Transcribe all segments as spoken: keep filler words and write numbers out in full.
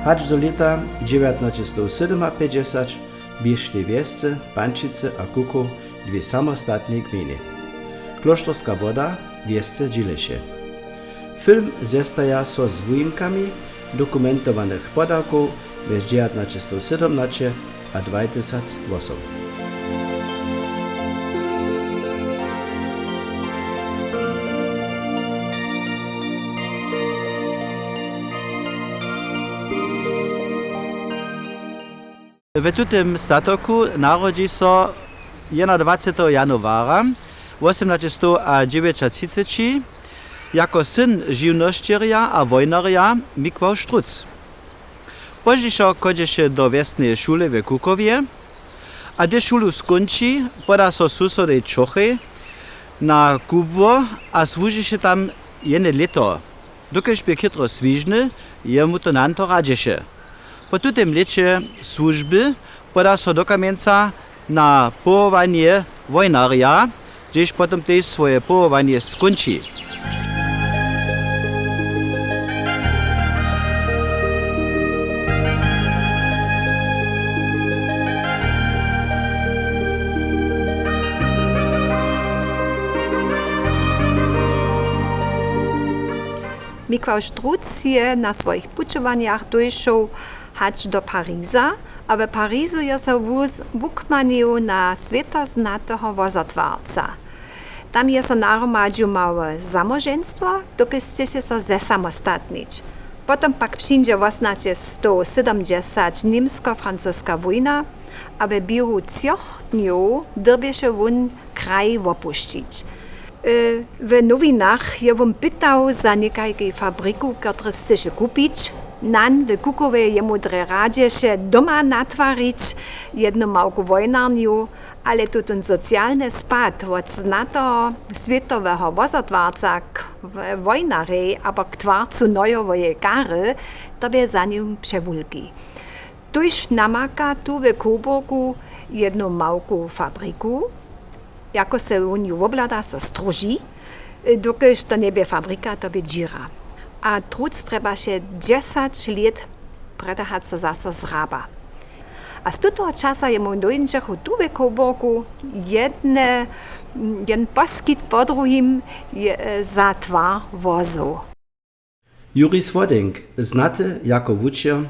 Hač do lěta dźewjatnaćestowsydomapjećdźesat běštej Wjesce, Pančicy a Kukow dwě samostatnej gmejnje. Klóšterska Woda Wjesce dźěleše. Film zestaja so z wujimkami dokumentowanych podawkow mjez dźewjatnaćestowsydomnaće a dwajtysacwosom. W tutym statoku narodźi so jedynadwaceteho januara wósomnaćestowdźewjećatřiceći jako syn žiwnosćerja a wojnarja Mikłał Štruc. Pozdźišo chodźeše do wjesneje šule w Kukowje, a hdyž šulu skónči, poda so susodej Čochej na Kubło a słužeše tam jene lěto. Dokelž bě chětro swižny, jemu to nanto radźeše. Po tutym lěće słužby poda so do Kamjenca na powołanje wojnarja, hdźež potom tež swoje powołanje skónči. Mikłał Štruc je na swojich pućowanjach dóšoł hač do Pariza, a w Parizu je so wuz-, wukmanił na swětoznateho wozotwarca. Tam je so nahromadźił małe zamoženstwo, dokelž chceše so zesamostatnić. Potom pak přińdźe wósomnaćestowsydomdźesat němsko-francoska wójna a we běhu třoch dnjow dyrbješe wón kraj wopušćić. E, w nowinach je wón pytał za někajki fabriku, kotrež chceše kupić. Nan w Kukowje jemu drje radźeše doma natwarić jednu małku wójnarnju, ale tutón socialny spad wot znateho swětoweho wozotwarca k w-, wójnarjej abo k twarcu nojoweje kary, to bě za nim přewulki. Tuž namaka tu w Coburgu jednu małku fabriku, jako se wón ju wobhlada, so stróži, dokelž to njebě fabrika, to bě dźěra. A Truc trjebaše dźesać lět prjedy hač so zaso zhraba. A z tutoho časa jemu dóńdźechu tu w Coburgu jedne, jeden poskitk po druhim je, za twar wozow. Juri Słodink, znaty jako wučer,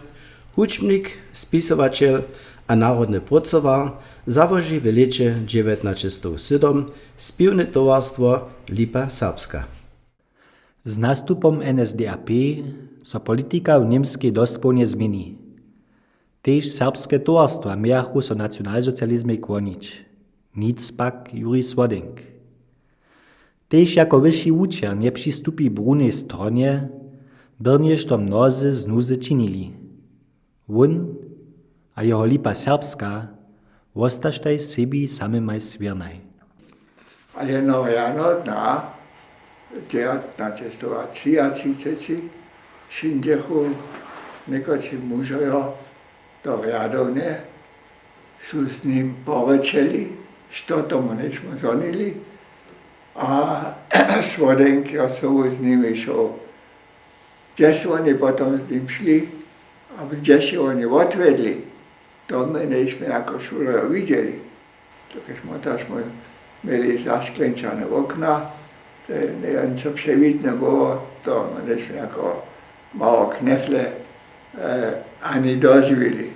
hudźbnik, spisowaćel a narodny prócowar, załoži w lěće dźewjatnaćestowsydom spěwne towarstwo Lipa Serbska. Z nastupom N S D A P so politika w Němskej dospołnje změni. Tež serbske towarstwa mějachu so nacionalsocializmej kłonić. Nic pak Juri Słodink. Tež jako wyši wučer njepřistupi brunej stronje, byrnjež to mnozy z nuzy činili. Wón a jeho Lipa Serbska wostaštaj sebi samymaj swěrnaj. A jednoho rjano dna dźewjatnaćestowatřiatřiceći přińdźechu někotři mužojo do rjadownje, su z nim porěčeli, što tomu njejsmy zhonili, a Słodink je sobu z nimi šoł. Hdźe su woni potom z nim šli, a hdźež su woni wotwjedli, to my njejsmy jako šulerjo widźeli. Dokelž my to smy měli zaskleńčane wokna, to je jen co přewidne było, to my njejsmy jako małe knefle, e, ani dožiwili.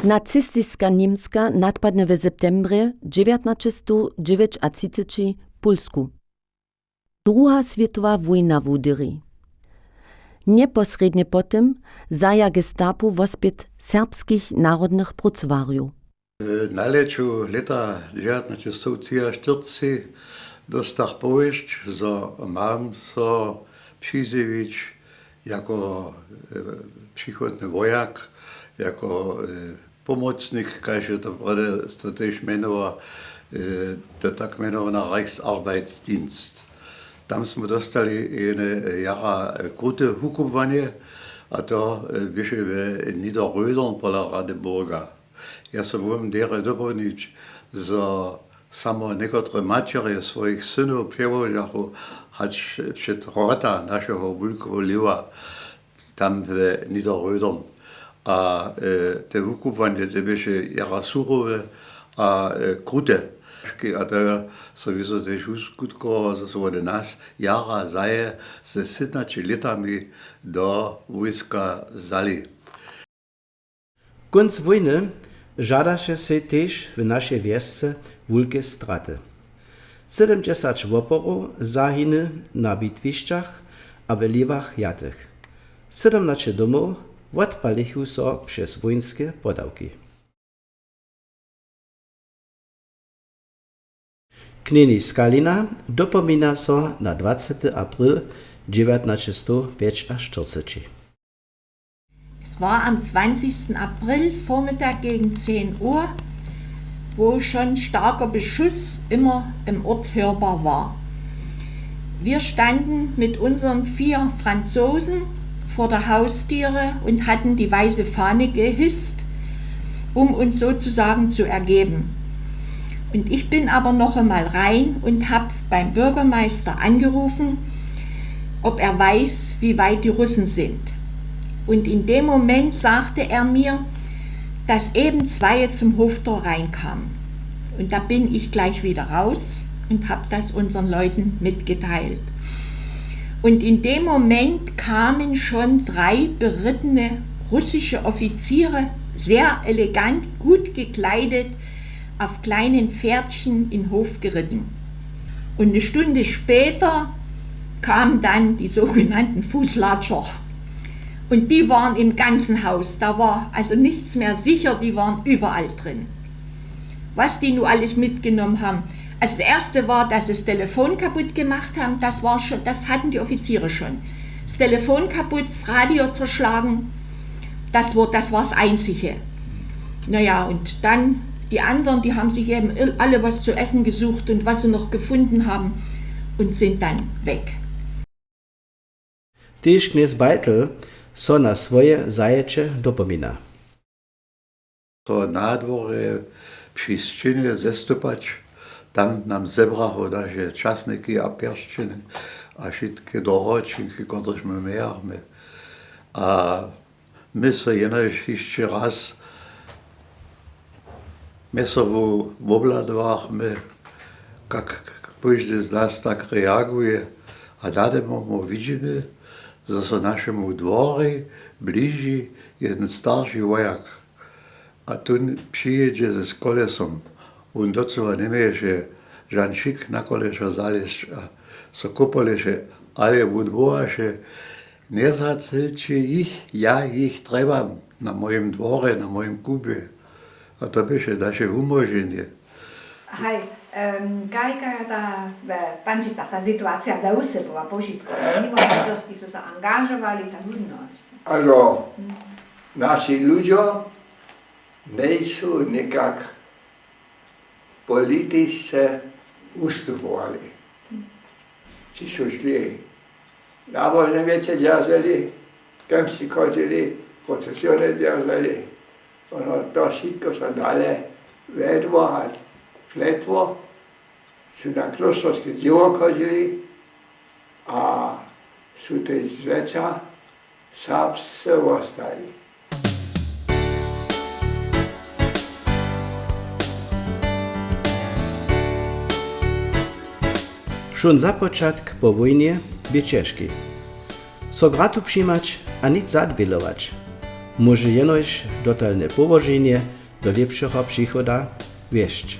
Nacistiska Němska nadpadny w septembrje dźewjatnaćestowdźewjećatřiceći Pólsku. Druha swětowa wójna wuderji. Njeposrědnje po tym zaja Gestapo wospět serbskich narodnych prócowarjow. Na lěću lěta dźewjatnaćestowtřiaštyrceći dóstach powěsć, zo mam so přizjewić jako, e, přichodny wojak, jako, e, Pomocnik, kaž je to prjedy, to tež mjenował, e, to tak mjenowany Reichsarbeitsdienst. Tam smy dóstali jene, e, jara, e, krute wukubłanje, a to, e, běše w Niederrödern pola Radeburga. Ja so móhłbym derje dopołnić, zo samo někotre maćerje swojich synow přewožachu hač před wrota našeho wulkeho lěhwa tam w Niederrödern. A, e, te wukubłanje, te běše jara surowe a, e, krute. A to je so wězo tež wuskutkowało, zo su wone nas jara zahe ze sydnaće lětami do wójska wzali. Kónc wójny žadaše sej tež w našej wjesce wulke straty. Sydomdźesać woporow zahyny na bitwišćach a w lěhwach jatych. Sydomnaće domow wotpalichu so přez wójnske podawki. Knjeni Skalina dopomina so na dwacety april dźewjatnaćestowpjećaštyrceći. Es war am zwanzigsten April Vormittag gegen zehn Uhr, wo schon starker Beschuss immer im Ort hörbar war. Wir standen mit unseren vier Franzosen vor der Haustüre und hatten die weiße Fahne gehisst, um uns sozusagen zu ergeben. Und ich bin aber noch einmal rein und hab beim Bürgermeister angerufen, ob er weiß, wie weit die Russen sind. Und in dem Moment sagte er mir, dass eben zwei zum Hoftor reinkamen. Und da bin ich gleich wieder raus und hab das unseren Leuten mitgeteilt. Und in dem Moment kamen schon drei berittene russische Offiziere, sehr elegant, gut gekleidet, auf kleinen Pferdchen in den Hof geritten. Und eine Stunde später kamen dann die sogenannten Fußlatscher. Und die waren im ganzen Haus. Da war also nichts mehr sicher, die waren überall drin. Was die nun alles mitgenommen haben. Also das erste war, dass sie das Telefon kaputt gemacht haben. Das war schon, das hatten die Offiziere schon. Das Telefon kaputt, das Radio zerschlagen. Das war, das war das Einzige. Naja, und dann die anderen, die haben sich eben alle was zu essen gesucht und was sie noch gefunden haben und sind dann weg. Tež knjez Beitel so na swoje zajeće dopomina. So na dworje při sćěnje zestupać, tam nam zebrachu naše časniki a pjeršćiny a wšitke dohročinki, kotrež my mějachmy. A my so jenož hišće raz mjez sobu wobhladowachmy, kak kóždy z nas tak reaguje, a nademo widźimy, zo so našemu dworjej bliži jedyn starši wojak. A tón přijědźe z kolesom. Wón docyła njeměješe žan šik na koleso zalězć a so kópoleše, ale wón wołaše: „Njezachcelće jich, ja jich trjebam na mojim dworje, na mojim kubje.“ A to běše naše wumóženje. Haj, em, kajka ta w Pančicach, ta situacija we wsy była požitkowna? Nimo, kiž su so angažowali, ta ludnosć. Also, naši ludźo njejsu někak politisce wustupowali. Ći su šli, nabožne wěće dźerželi, kemši chodźeli, procesione dźerželi. Ono to wšitko so dale wjedło a fletło, su na klóšterske dźěło chodźeli a su tež zwjeća serbsce wostali. Wšón započatk po wójnje bě ćežki. So gratu přimać a nic zadwělować móže jenož dotalne połoženje do lěpšeho přichoda wjesć.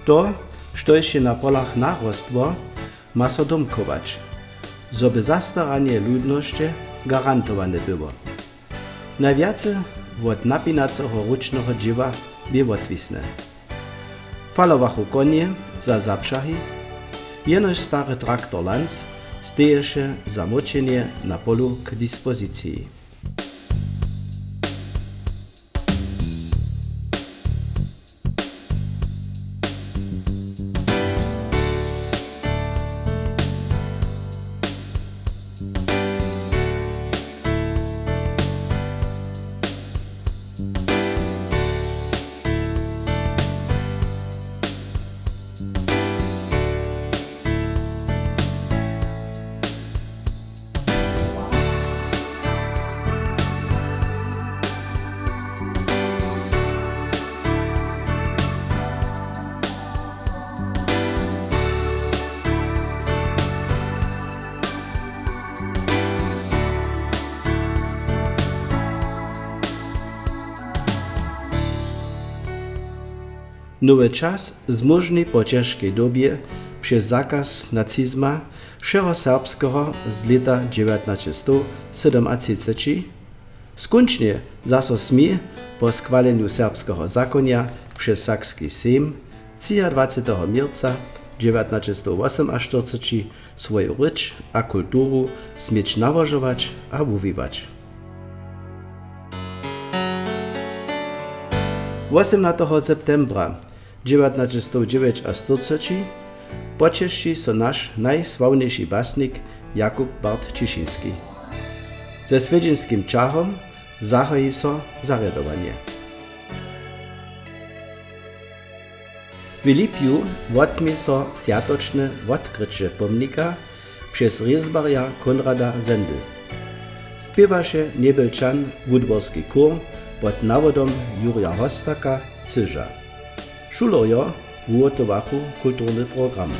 To, štož je na polach narostło, ma so domkować, zo by zastaranje ludnosće garantowane było. Najwjace wot napinaceho ručneho dźěła bě wotwisne. Falowachu konje za zapřahi, jenož stary traktor Lanz steješe za móčenje na polu k dispoziciji. Nowy čas zmóžni po ćežkej dobje přez zakaz nacizma wšeho serbskeho z lěta dźewjatnaćestow sydomatřiceći, skónčnje zaso smě po schwalenju serbskeho zakonja přez sakski sejm třiadwaceteho měrca dźewjatnaćestowwosomaštyrceći swoju rěč a kulturu směć nałožować a wuwiwać. Wosomnateho septembra dźewjatnaćestowdźewjećastyrceći poćěši so naš najsławniši basnik Jakub Bart Ćišinski. Ze swjedźenskim ćahom zahaji so zarjadowanje. W lipju wotmě so swjatočne wotkryće pomnika přez rězbarja Konrada Sendl. Spěwaše Njebjelčan wudworski chór pod nawodom Jurja Hostaka cyža. Šulerjo wuhotowachu kulturny program.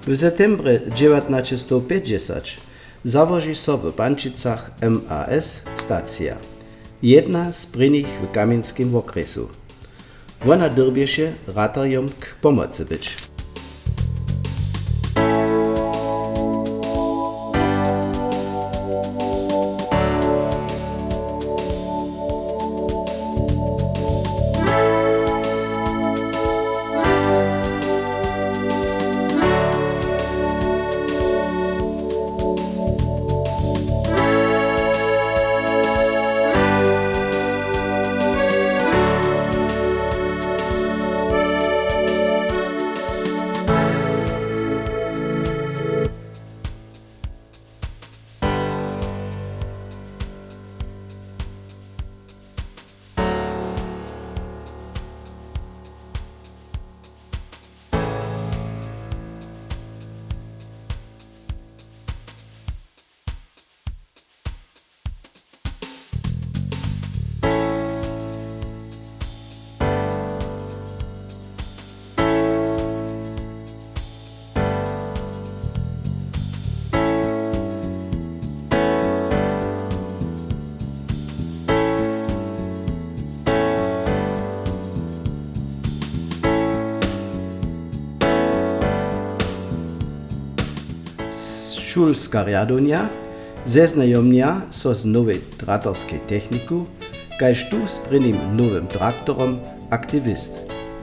W septembrje dźewjatnaćestowpjećdźesat załoži so w Pančicach M A S stacija, jedna z prěnich w Kamjenskim wokrjesu. Wona dyrbješe ratarjom k pomocy być. Šulska rjadownja zeznajomnja so z nowej traterskej techniku, kaž tu z prěnim nowym traktorom Aktiwist,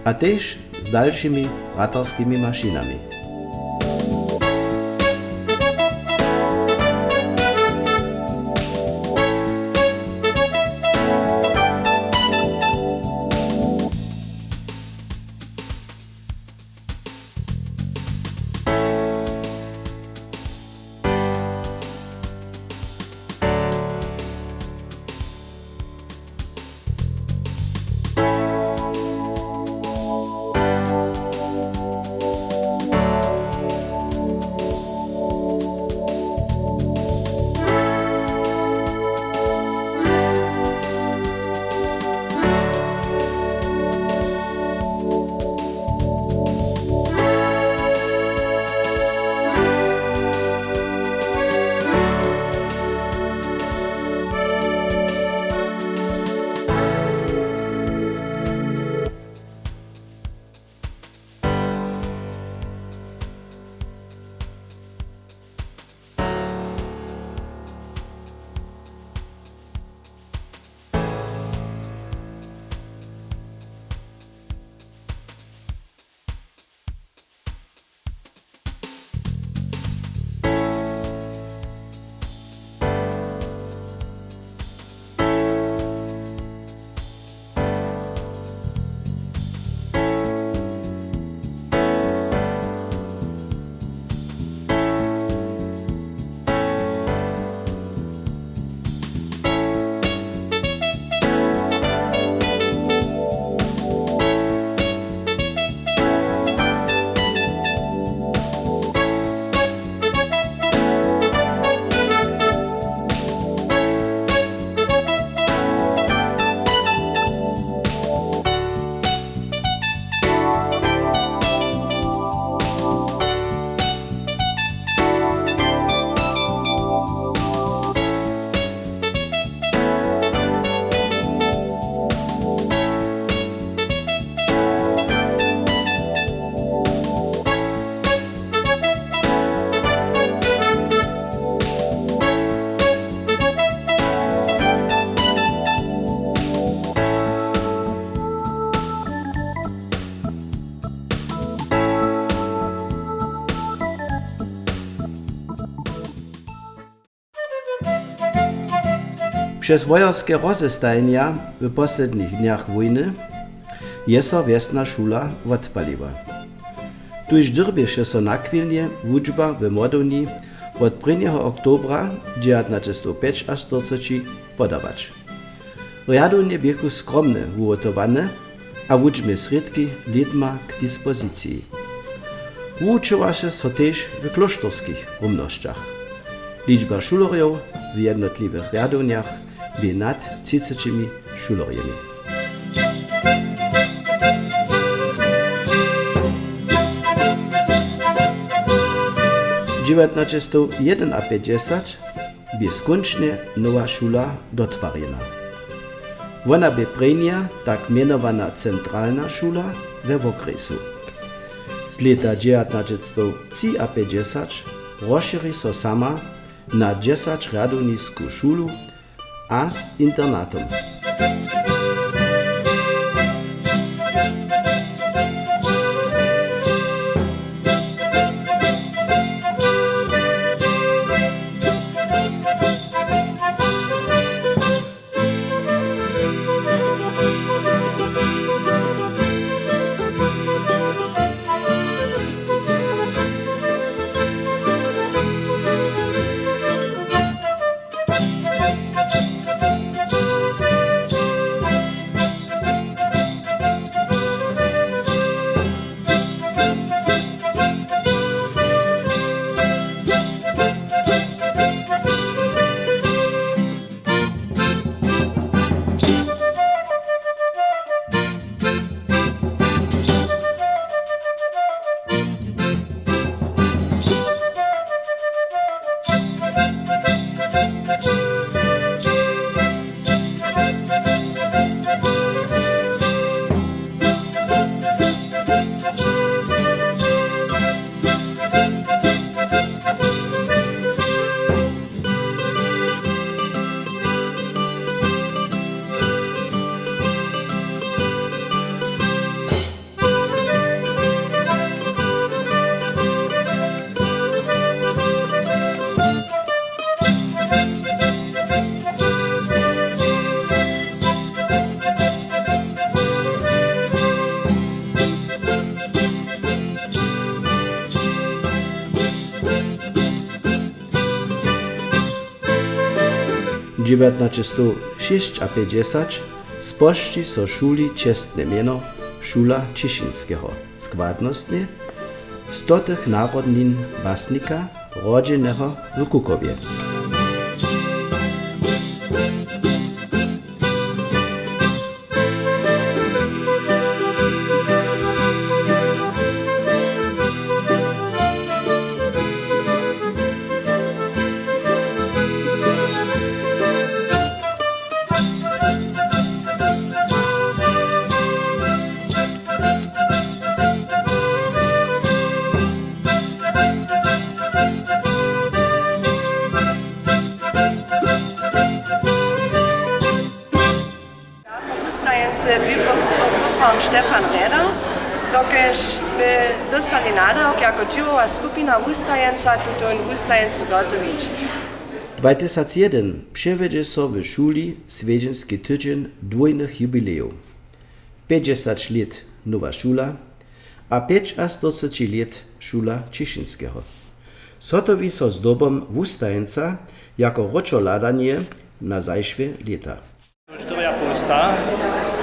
a tež z dalšimi traterskimi mašinami. Přez wojerske rozestajenja w poslednich dnjach wójny je so wjesna šula wotpaliła. Tuž dyrbješe so nachwilnje wučba w młodownji wot prěnjeho oktobra dźewjatnaćestowpjećaštyrceći podawać. Rjadownje běchu skromnje wuhotowane a wučbne srědki lědma k dispoziciji. Wuwučowaše so tež w klóšterskich rumnosćach. Ličba šulerjow w jednotliwych rjadownjach bě nad třicećimi šulerjemi. Dźewjatnaćestowjedenapjećdźesat bě skónčnje nowa šula dotwarjena. Wona bě prěnja tak mjenowana centralna šula we wokrjesu. Z lěta dźewjatnaćestowtřiapjećdźesat rozšěri so sama na dźesać rjadownisku šulu a z internatom. Dźewjatnaćestow šěsćapjećdźesać spožči so šuli čestne mjeno šula Ćišinskeho, składnostnje stotych narodnin Basnika, rodźeneho w Kukowje. Ja po wustajeńcy był po-, po-, poprawom Stefan Rjeda, dokelž smy dóstali nadawk jako dźěłowa skupina wustajeńca tutón wustajeńcy zhotowić. Dwatysacjedyn přewjedźe so w šuli swjedźenski tydźeń dwójnych jubilejow. Pjećdźesać lět Nowa šula a pjećastyrceći lět šula Ćišinskeho. Zhotowi so zdobom wustajeńca jako wróćohladanje na zašłe lěta. Štyrjapołsta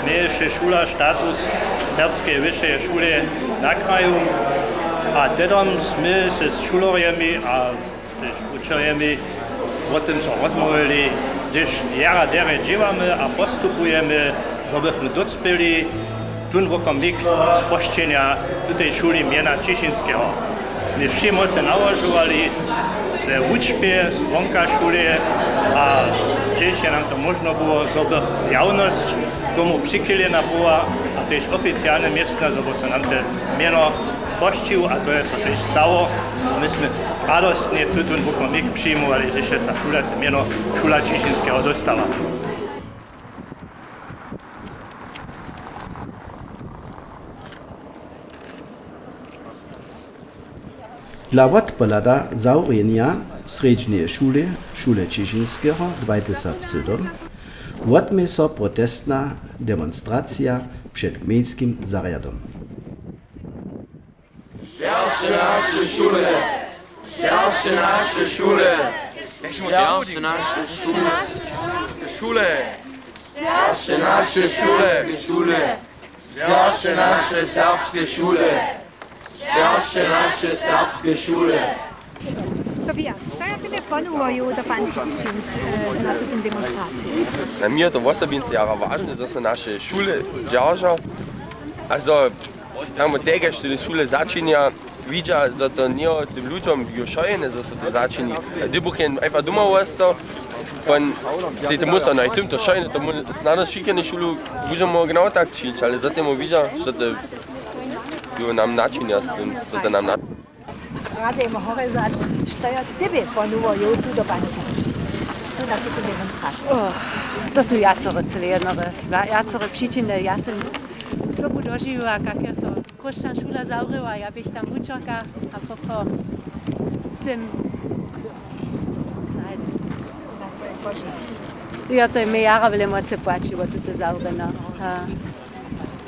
měješe šula status serbskeje wyšeje šule na kraju a tehdom smy se z šulerjemi a tež wučerjemi wo tym so rozmołwili, hdyž jara derje dźěłamy a postupujemy, zo bychmy dócpěli tón wokomik spožčenja tutej šuli mjena Ćišinskeho. Smy wšě mocy nałožowali we wučbje zwonka šule a hdźež je nam to móžno było, zo bych zjawnosć tomu přichylena była a tež oficialne městna, zo by so nam te mjeno spožčił a to je so tež stało. My smy radostnje tutón wokomik přijimowali, hdyž je ta šula, to mjeno šula Ćišinskeho dóstała. Dla wotpohlada zawrjenja srjedźneje šule, šule Ćišinskeho dwatysacsedym, wotmě so protestna demonstracija před gmejnskim zarjadom. Sćerće naše šule! Sćerće naše šule! Sćerće naše šule! Šule! Sćerće naše šule! Sćerće naše serbske šule! Sćerće naše serbske šule! To bi ja, to ja bě ponowo jěł do pančic přińć, e, na tutym demonstraciji. Na mnje je to wosobince jara wažne, zo so naše šule dźerža. A zo tam wot tegaž te šule začinja, widźa, zo to njeje tym ludźom jo šojene, zo so to začini. A hdybuch jen einfach doma wostał, pon sej to musał, no i tym to šojene, to mu snano šikany šulu budźemo genau tak čińć, ale zo temu widźa, zo to jo nam načinja z tym, zo to nam na- Radejmy horjezać, što jo tebje ponowo jěł tu do pančic, tu na tutu demonstraciju. Oh, to su wjacore cyle jednore, wja-, wjacore přičiny. Ja sym sobu dožiwiła, kak je so Chróšćan šula zawrěła, ja běch tam wučerka a poko sym, jo, to je mje jara wjele mocy płaćiło, tute zawrjeno. A,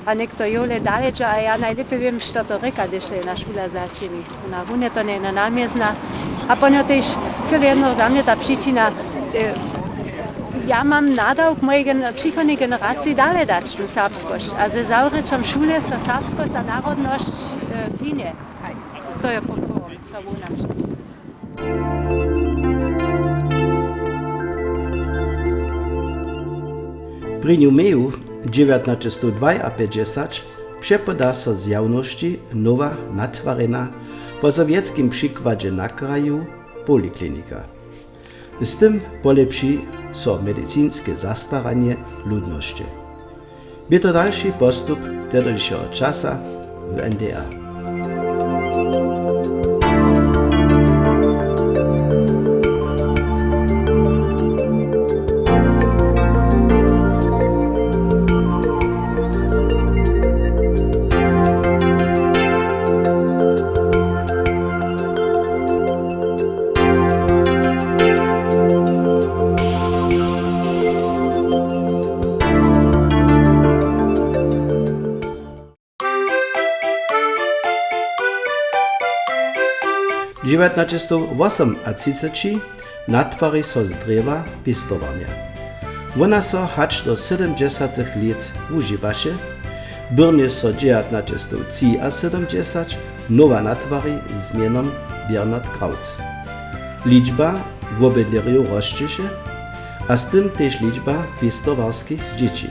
a někto jowle dale dźa, a ja najlěpje wěm, što to rěka, hdyž je jedna šula začini. Ona runje to njeje namjezna. A ponow tež cyle jedno za mnje ta přičina, e, ja mam nadawk mojej gen-, přichodnej generaciji dale dać tu serbskosć. A ze zawrěćom šule so serbskosć a narodnosć, e, hinje. To je pokro, to wona přičina. Prěnju meju dźewjatnaćestowdwajapjećdźesać přepoda so zjawnosći nowa natwarjena po sowjetskim přikładźe na kraju poliklinika. Z tym polěpši so medicinske zastaranje ludnosće. Bě to dalši postup tehdejšeho časa w N D R. Dźewjatnaćestowwosomatřiceći Natwari so z drjewa pěstowarnja. Wona so hač do sydomdźesatych lět wužiwaše, byrnje so dźewjatnaćestow třiasydomdźesat nowa natwari z mjenom Bernhard Krautz. Ličba wobydlerjow rosćeše a z tym tež ličba pěstowarskich dźěći.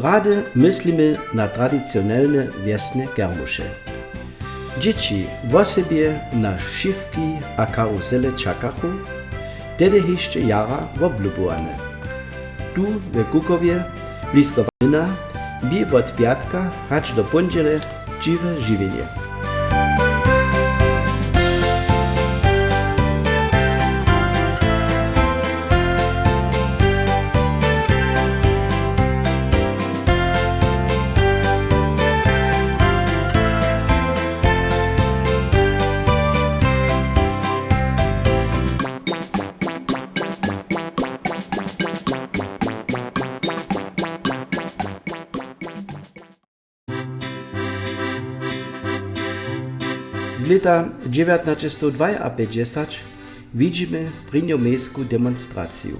Rady myslimy na tradicionelne wjesne kermuše. Dźěći wosebje na wšiwki a karusele čakachu, tehdy hišće jara woblubowane. Tu we Kukowje, blisko Walina, bě wot pjatka hač do póndźele dźiwe žiwjenje. Z lěta dźewjatnaćestowdwajapjećdźesat widźimy prěnjomějsku demonstraciju.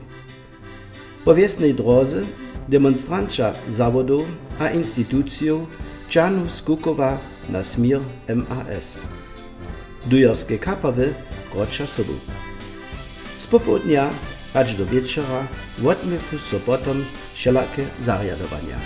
Po wjesnej dróze demonstranća zawodow a institucijow ćahnu z Kukowa na směr M A S. Dujerske kapawy kroća sobu. Z popołdnja hač do wječora wotměchu so potom wšelake zarjadowanja.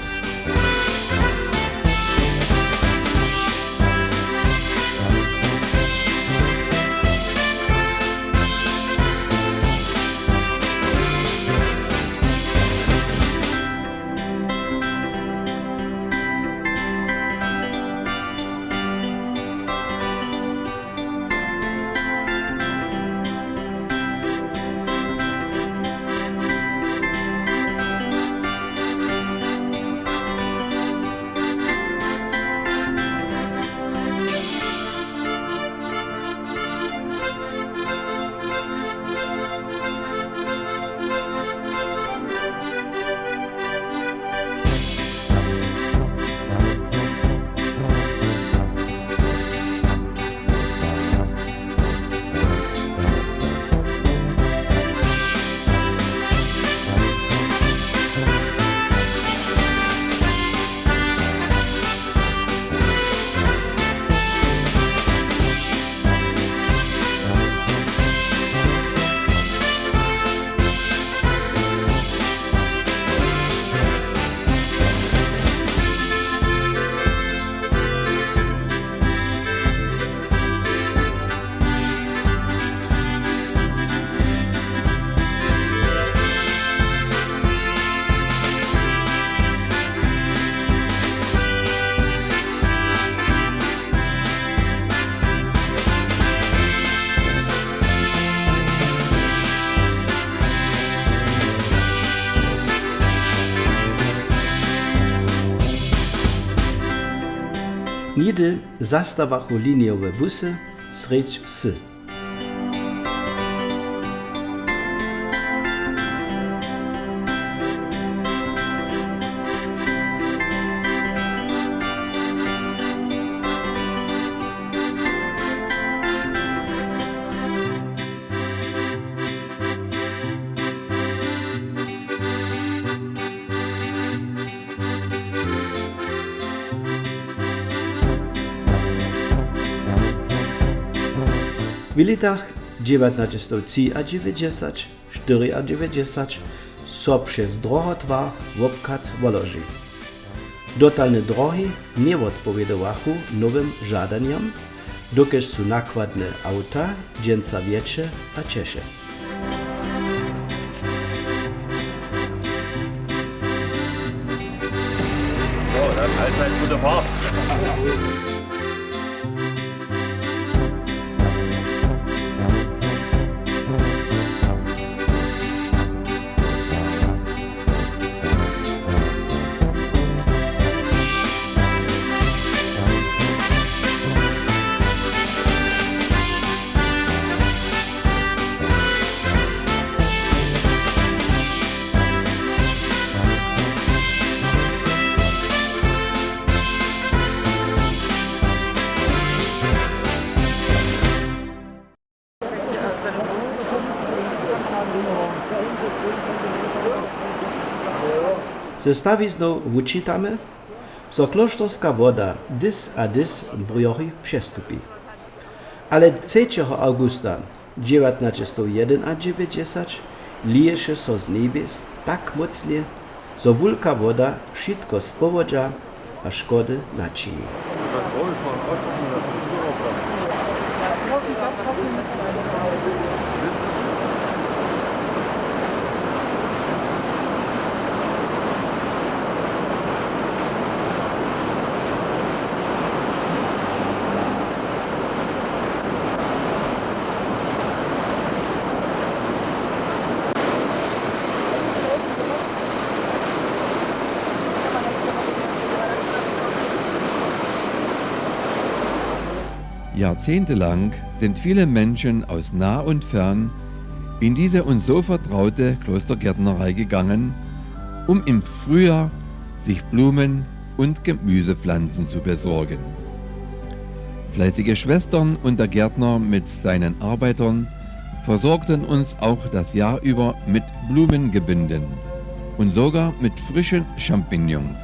Něhdy zastawachu linijowe busy srjedź wsy. W lětach dźewjatnaćestowtřiadźewjećdźesat, štyriadźewjećdźesat so přez drohotwar wobchad woloži. Dotalne drohi njewotpowědowachu nowym žadanjam, dokelž su nakładne awta dźensa wjetše a ćeše. So, dann allzeit gute Fahrt. Ze stawiznow wučitamy, zo klóšterska woda dys a dys brjohi přestupi. Ale třećeho awgusta dźewjatnaćestowjedynadźewjećdźesat liješe so z njebjes tak mócnje, zo wulka woda wšitko z powodźa a škody načini. Jahrzehntelang sind viele Menschen aus nah und fern in diese uns so vertraute Klostergärtnerei gegangen, um im Frühjahr sich Blumen und Gemüsepflanzen zu besorgen. Fleißige Schwestern und der Gärtner mit seinen Arbeitern versorgten uns auch das Jahr über mit Blumengebinden und sogar mit frischen Champignons.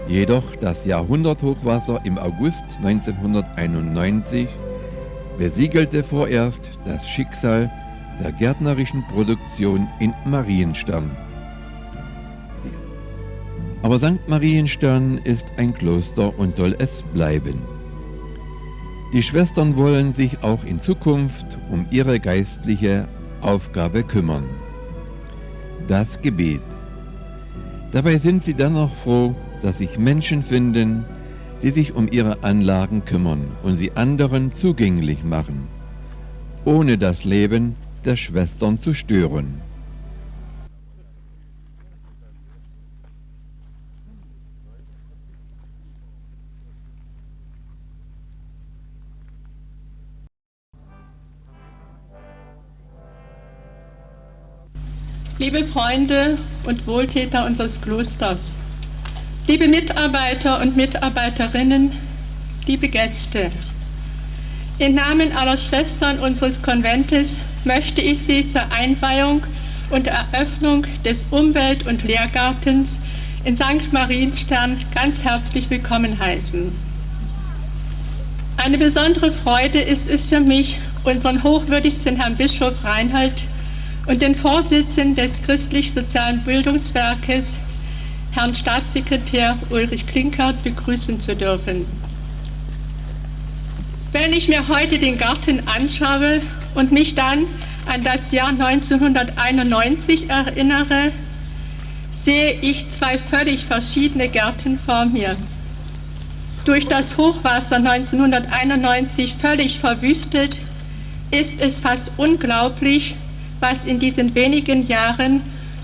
Jedoch das Jahrhunderthochwasser im August neunzehnhunderteinundneunzig besiegelte vorerst das Schicksal der gärtnerischen Produktion in Marienstern. Aber Sankt Marienstern ist ein Kloster und soll es bleiben. Die Schwestern wollen sich auch in Zukunft um ihre geistliche Aufgabe kümmern. Das Gebet. Dabei sind sie dann noch froh, dass sich Menschen finden, die sich um ihre Anlagen kümmern und sie anderen zugänglich machen, ohne das Leben der Schwestern zu stören. Liebe Freunde und Wohltäter unseres Klosters, liebe Mitarbeiter und Mitarbeiterinnen, liebe Gäste, im Namen aller Schwestern unseres Konventes möchte ich Sie zur Einweihung und Eröffnung des Umwelt- und Lehrgartens in Sankt Marienstern ganz herzlich willkommen heißen. Eine besondere Freude ist es für mich, unseren hochwürdigsten Herrn Bischof Reinhold und den Vorsitzenden des Christlich-Sozialen Bildungswerkes, Herrn Staatssekretär Ulrich Klinkert, begrüßen zu dürfen. Wenn ich mir heute den Garten anschaue und mich dann an das Jahr neunzehnhunderteinundneunzig erinnere, sehe ich zwei völlig verschiedene Gärten vor mir. Durch das Hochwasser neunzehnhunderteinundneunzig völlig verwüstet, ist es fast unglaublich, was in diesen wenigen Jahren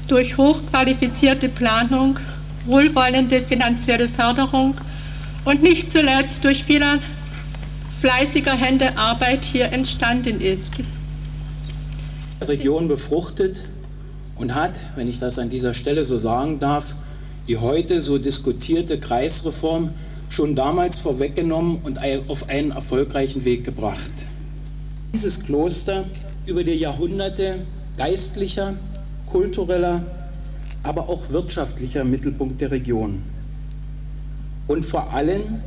durch hochqualifizierte Planung, wohlwollende finanzielle Förderung und nicht zuletzt durch vieler fleißiger Hände Arbeit hier entstanden ist. Region befruchtet und hat, wenn ich das an dieser Stelle so sagen darf, die heute so diskutierte Kreisreform schon damals vorweggenommen und ei-, auf einen erfolgreichen Weg gebracht. Dieses Kloster über die Jahrhunderte geistlicher, kultureller, aber auch wirtschaftlicher Mittelpunkt der Region. Und vor allem,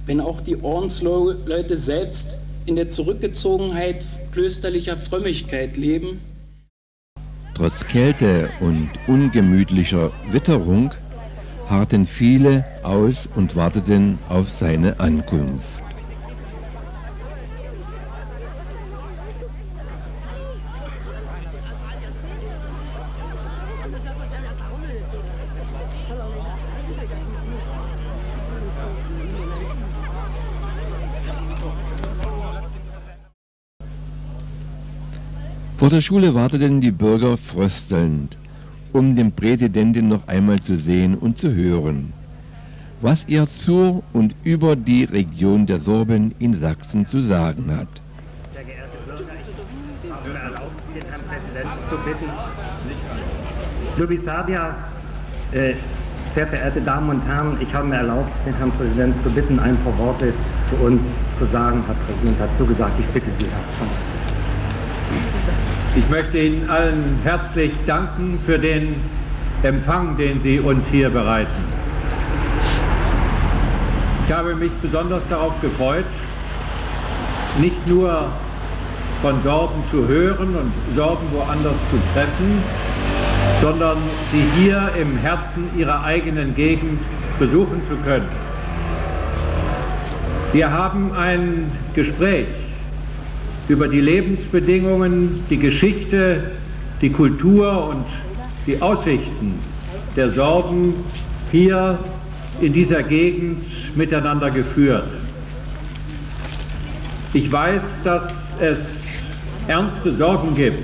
wenn auch die Ordensleute selbst in der Zurückgezogenheit klösterlicher Frömmigkeit leben. Trotz Kälte und ungemütlicher Witterung harrten viele aus und warteten auf seine Ankunft. Vor der Schule warteten die Bürger fröstelnd, um den Präsidenten noch einmal zu sehen und zu hören, was er zur und über die Region der Sorben in Sachsen zu sagen hat. Sehr geehrte Bürger, ich habe mir erlaubt, den Herrn Präsidenten zu bitten. Lubi Sabia, äh, sehr verehrte Damen und Herren, ich habe mir erlaubt, den Herrn Präsidenten zu bitten, ein paar Worte zu uns zu sagen. Herr Präsident hat zugesagt, ich bitte Sie, Herr Präsident. Ich möchte Ihnen allen herzlich danken für den Empfang, den Sie uns hier bereiten. Ich habe mich besonders darauf gefreut, nicht nur von Sorben zu hören und Sorben woanders zu treffen, sondern sie hier im Herzen ihrer eigenen Gegend besuchen zu können. Wir haben ein Gespräch über die Lebensbedingungen, die Geschichte, die Kultur und die Aussichten der Sorben hier in dieser Gegend miteinander geführt. Ich weiß, dass es ernste Sorgen gibt,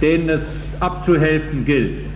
denen es abzuhelfen gilt.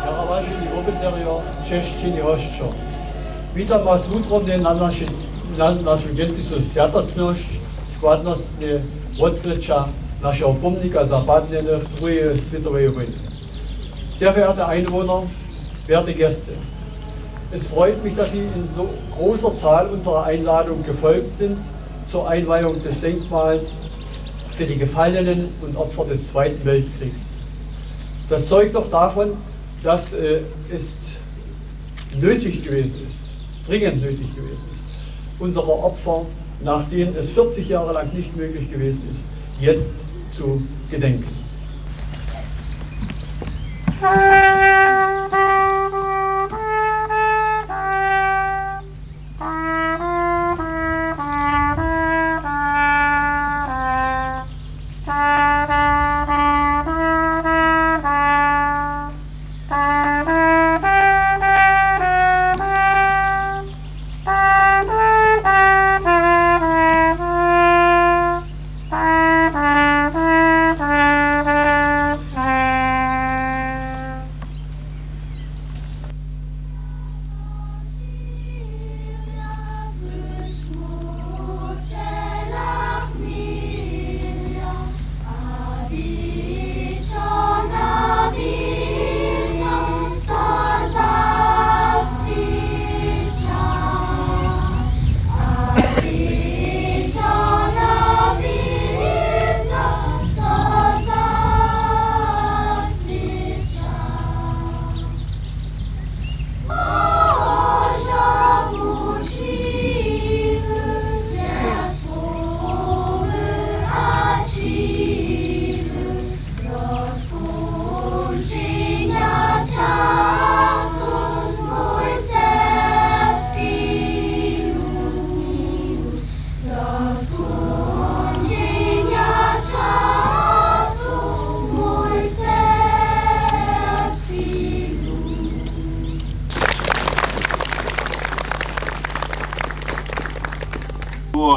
Jara waženi wobydlerjo, česćeni hosćo. Witam was wutrobnje na naši, na našu dźensnišu swjatotnosć, składnostnje wotkryća našeho pomnika za padnjenych druheje swětoweje wójny. Sehr verehrte Einwohner, werte Gäste, es freut mich, dass Sie in so großer Zahl unserer Einladung gefolgt sind zur Einweihung des Denkmals für die Gefallenen und Opfer des Zweiten Weltkriegs. Das zeugt doch davon, dass, äh, es nötig gewesen ist, dringend nötig gewesen ist, unsere Opfer, nach denen es vierzig Jahre lang nicht möglich gewesen ist, jetzt zu gedenken.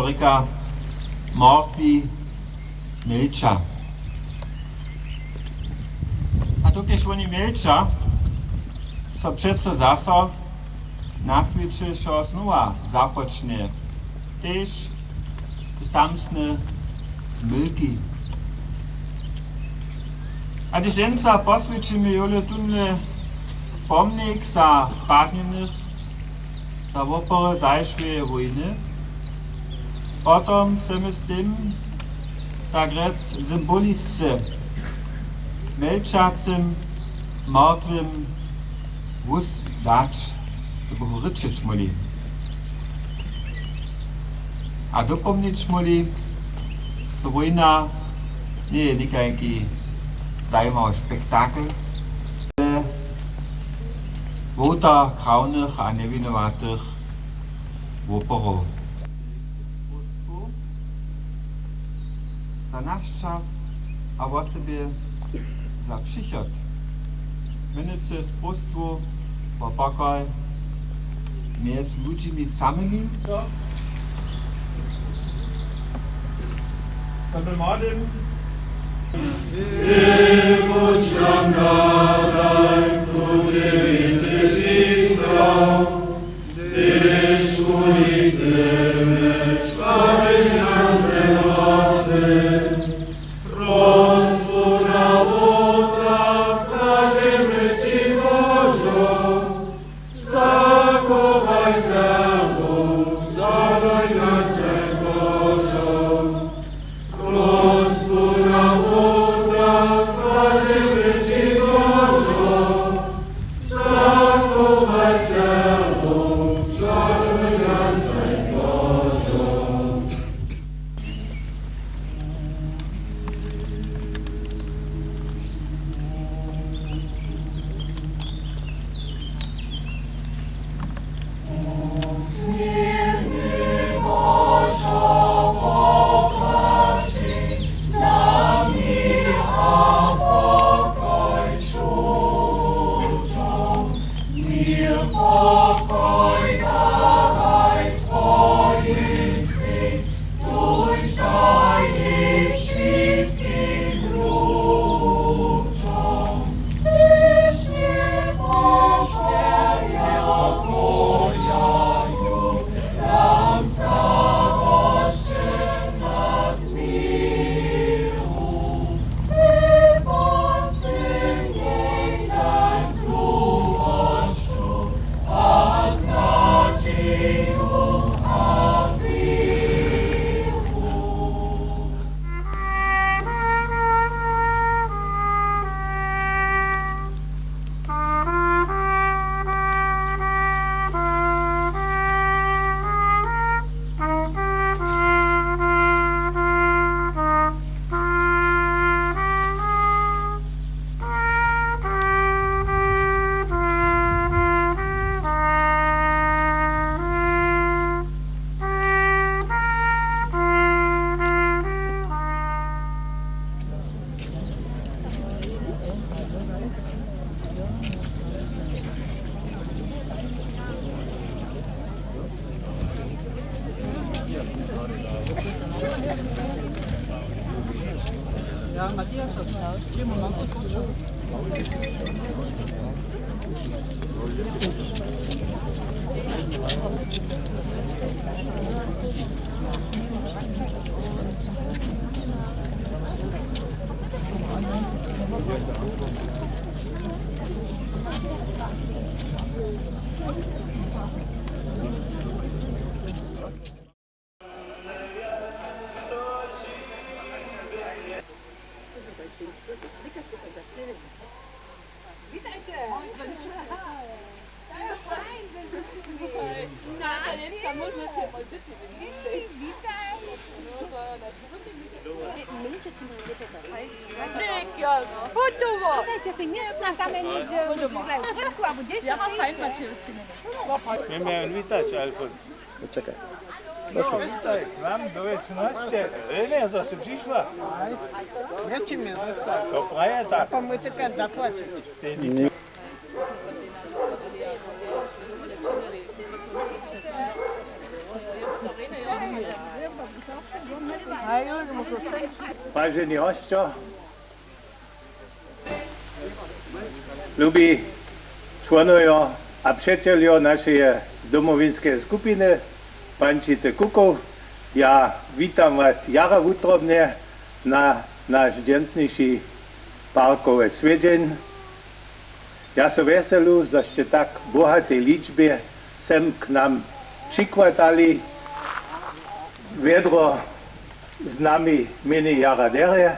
Rěka, mortwi mjelča. A dokelž woni mjelča, so přeco zaso na swěće wšo znowa započnje, tež te samsne zmylki. A hdyž dźensa poswjećimy jóle tónle pomnik za padnjenych za wopory zašłeje wójny, potom chcemy z tym, tak rjec, symbolisce mjelčacym, mortwym hłós dać, zo bychu rěčeć móhli a dopomnić móhli, zo wójna njeje někajki zajimawy spektakel, ale wołtar krawnych a njewinowatych woporow. Za naš čas a wosebje za přichod. Mjenujcy z próstwu wo pokoj mjez ludźimi samymi. To by młodym. Witajcie! Fajn, że jesteście. Na Italienska można się modlić i widzieć. Witaj! No to nasz Mniše ći maj lěto tak. Pěkno, hotowo! Dajcie si městna kamjenje, dźe móžu grać w rynku abo hdźež. Ja mam fajn pačewšćiny. Měmy witać, Alfons. Počekaj. Jo, witaj, k nam do wěčnosće. Rene, zo sy přišła. Wěčimy, to praje tak. Pomóžte pjeć zapłaćić. Tej niče. Waženi hosćo, lubi čłonojo a přećeljo našeje domowinskeje skupiny Pančice Kukow, ja witam was jara wutrobnje na naš dźensniši parkowy swjedźeń. Ja so wjeselu, zo sće tak bohatej ličbje sem k nam přichwatali. Wjedro z nami měni jara derje,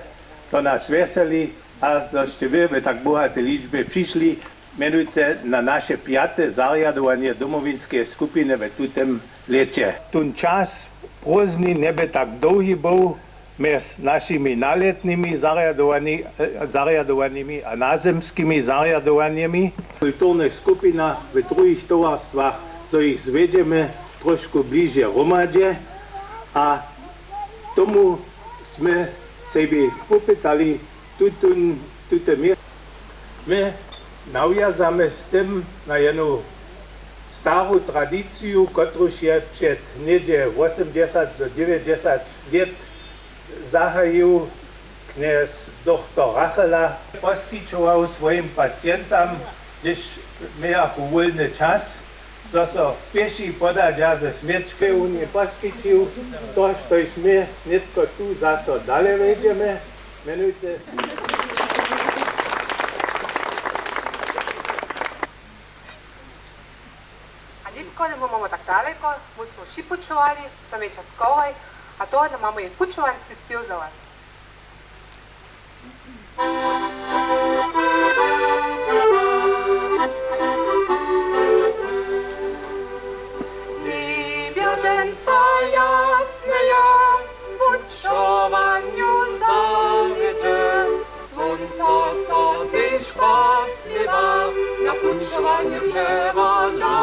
to nas wjeseli, a zo sće wy w tak bohatej ličbje přišli, mjenujcy na naše pjate zarjadowanje domowinskeje skupiny w tutym lěće. Tón čas prózdnin njebě tak dołhi był mjez našimi nalětnymi zarjadowani-, zarjadowanjemi a nazymskimi zarjadowanjemi. W kulturnych skupinach, w druhich towarstwach, zo jich zwjedźemy trošku bližje hromadźe, a tomu smy sebi popytali tutón, tute město. My nawjazamy z tym na jednu staru tradiciju, kotruž je před něhdźe wosomdźesat do dźewjećdźesat lět zahajił knjez doktor Rachela. Poskićował swojim pacientam, hdyž mějachu wólny čas, zo so pěši podadźa ze smječkej, wón je poskićił to, štož my nětko tu zaso dale wejdźemy, mjenujcy. A nětko, nimo mamy tak daleko, my smy připućowali, za mjeńša skorej, a to mamy jeń pućowanski spěw za was. Njebjo dźensa jasneje, pućowanju zawjedźe, słónco so tež posměwa, na pućowanju přewodźa.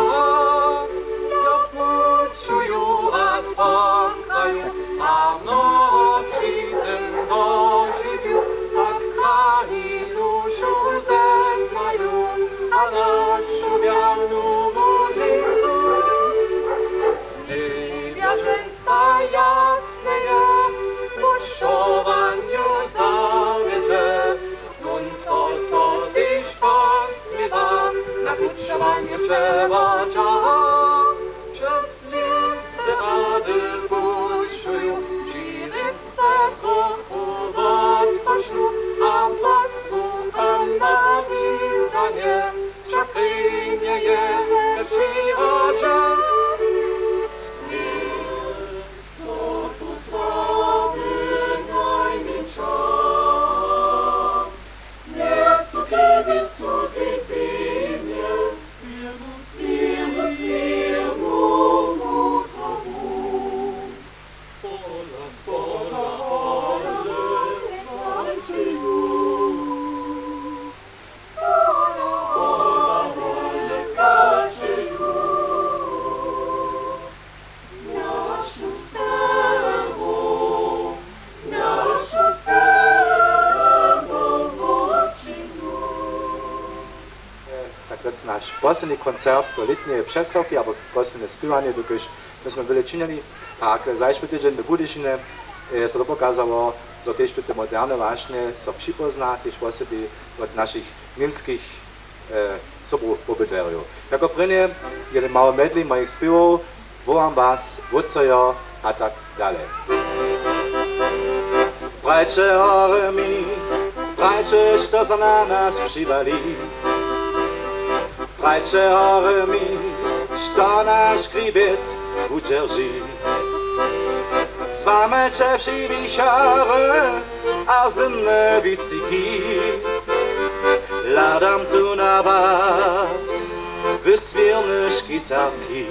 Jo, pućuju a twarkają, a mnoho při tym dožiwił, tak krani dušu zeznają, a našu wjernu Łužicu. Njebjo dźensa jasneje, pućowanju zawjedźe, słónco so tež posměwa, na pućowanju přewodźa. Přez lěsy rady pućuju, žiwic se trochu wotpočnu, a posłucham na wiznanje, wšak rjenje je w přirodźe. Co tu sławy najmjeńša, njesu kibi suzy zymje, Tak rjec naš posledni koncert do lětneje přestawki abo posledne spěwanje, dokelž my smy wjele činili. A k-, zašły tydźeń w Budyšinje, e, so to pokazało, zo tež tute moderne wašnje so připózna, tež wosebje wot našich němskich, e, sobu-, pobydlerjow. Jako prěnje je mały medley mojich spěwow, Wołam was, wótcojo, a tak dale. Prajće hory mi, prajće, što za na nas přiwali. Prajće hory mi, što naš hriwjet wudźerži. Złamajće wšě wichory a zymne wiciki. Hladam tu na was, wy swěrne škitarki.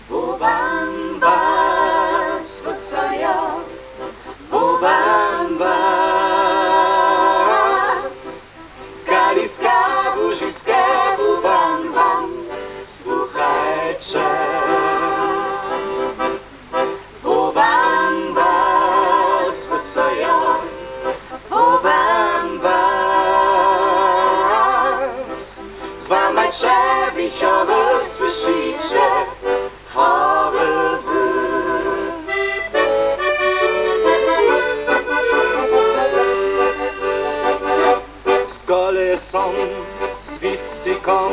Wołam was, wótcojo, wołam was. Z Kaliska, Łužiska, wołam wam, słuchajcie. Wołam was, wótcojo, wołam was. Złamajće wichory, słyszyće, hory wy. Som z wicikam,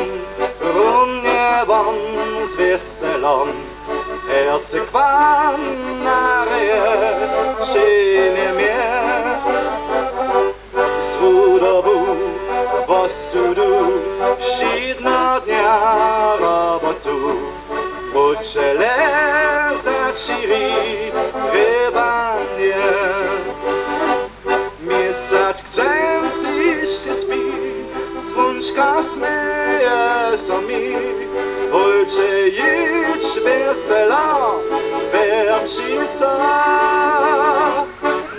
rumnje wam z wjeselom, hercy k wam na reje přinjemje. Z chudobu, wostudu, wšědnodnja robotu, móhće le zaćiri rěbanje. Měsac k dźensišće spi, słónčka směje so mi, holče, jědź wjeselo, wjerći so.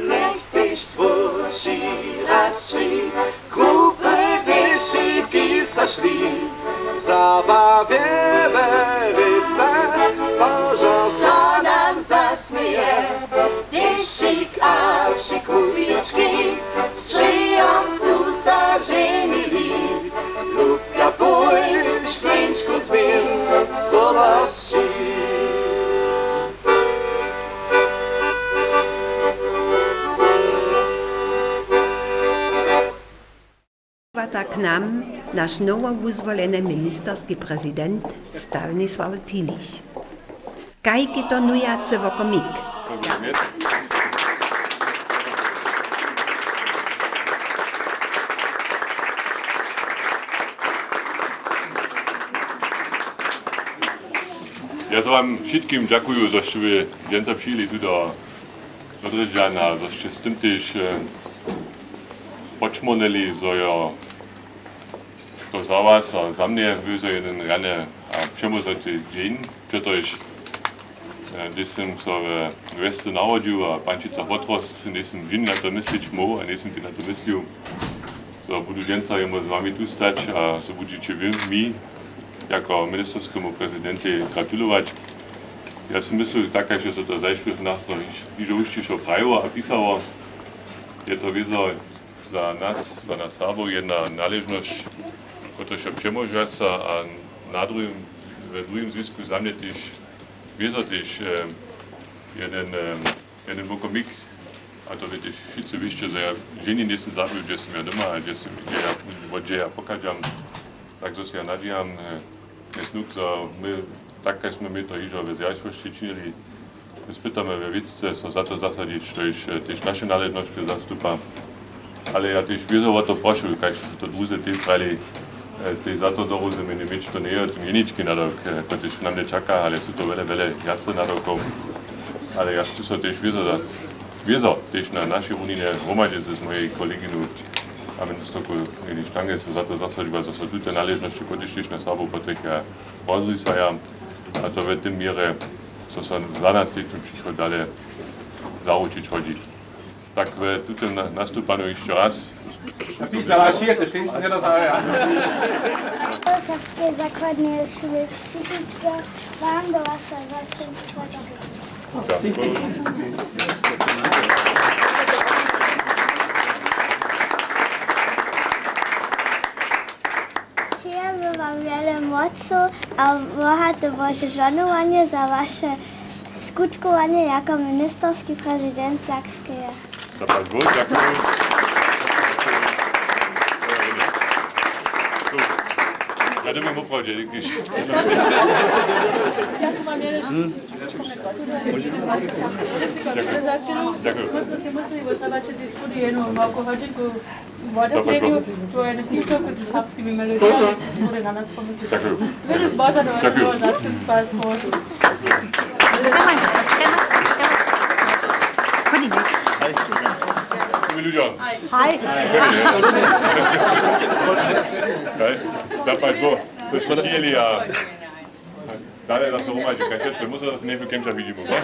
Njech tež tłóči raz tři, krupy tež wšitki so šli, zabawje we rěce, zbožo so nam zasměje. Dešik a wšě kupički, z čejom su so ženili. Lubka, pój, škleńčku změń, z dobrosti. Wata k nam naš nowowuzwoleny ministerski prezident Stanisław Tilich. Kajki to nujacy wokomik. Ja so wam wšitkim dźakuju, zo sće wy dźensa přijeli tu do Dodrěždźan a zo sće z tym tež, e, podšmórnyli, zo jo to za was a za mnje wězo jeden rjany a přemozaty dźeń, přetož, e, hdyž sym so we wjesce narodźił a w Pančicach wotrostł, njejsym ženje na to myslić móhł a njejsym tež na to myslił, zo budu dźensa jemu z wami tu stać a zo budźeće wy mi jako ministerskemu prezidentej gratulować. Ja sym myslił tak, kaž so to zašłych nas noch hižo hišćo prajiło a pisało. Je to wězo za nas, za nas Serbow, jedna naležnosć, kotrež je přemóžaca a na druhim, we druhim zwisku za mnje tež wězo tež, e, jeden, e, jeden wokomik, a to wy tež wšitcy wěsće, zo ja ženje njejsym zabył, hdźe sym ja doma a hdźe sym, hdźe ja, wot hdźe ja pochadźam. Tak zo so ja nadźijam, e, je snuk, zo my, tak kaž smy my to hižo w zjašłosći činili, my spytamy we wěcce so za to zasadźić, štož, e, tež naše naležnosće zastupa. Ale ja tež wězo wo to prošu, kaž su to druzy tež prajili, e, tež za to do rozumjenja měć, to njeje w tym jenički nadawk, e, kotryž na mnje čaka, ale su to wjele, wjele wjace nadawkow. Ale ja chcu so tež wězo za, wězo tež na našej runini hromadźe z mojej koleginu a ministerku Leni Stange so za to zasadźiła, zo so tute naležnosće, kotrež tež na Serbow potrjecha, rozrisaja, a to w tym měrje, zo so za nas tež ten přichod dale zaručić hodźi. Tak w tutym na-, nastupanu hišće raz. Za waši je to šteńsce njedozahaja. Serbskeje zakładneje šule Křižicka, wam do wašeho zastupstwa. Přejemy wam wjele mocow a bohate Bože žohnowanje za waše skutkowanje jako ministerski prezident Sakskeje. Zapłać Bóh, dźakuju. Ja dyrbjam woprawdźe, hdyž. Ja tu mam jeden. Dźakuju. Dźakuju. My smy sej mysleli, wo trabaće tež tudy jednu malku hodźinku wodepjenju, to je jeden pišok ze serbskimi melodijami, bude na nas pomysleć. Dźakuju. Wjele zboža do wašeho zastupstwa. Haj. Haj. Haj. Zapłać Bóh, to sće přijeli a dale na to hromadźe, kaž wšetcy, musel da se nětko kemša widźimy, no?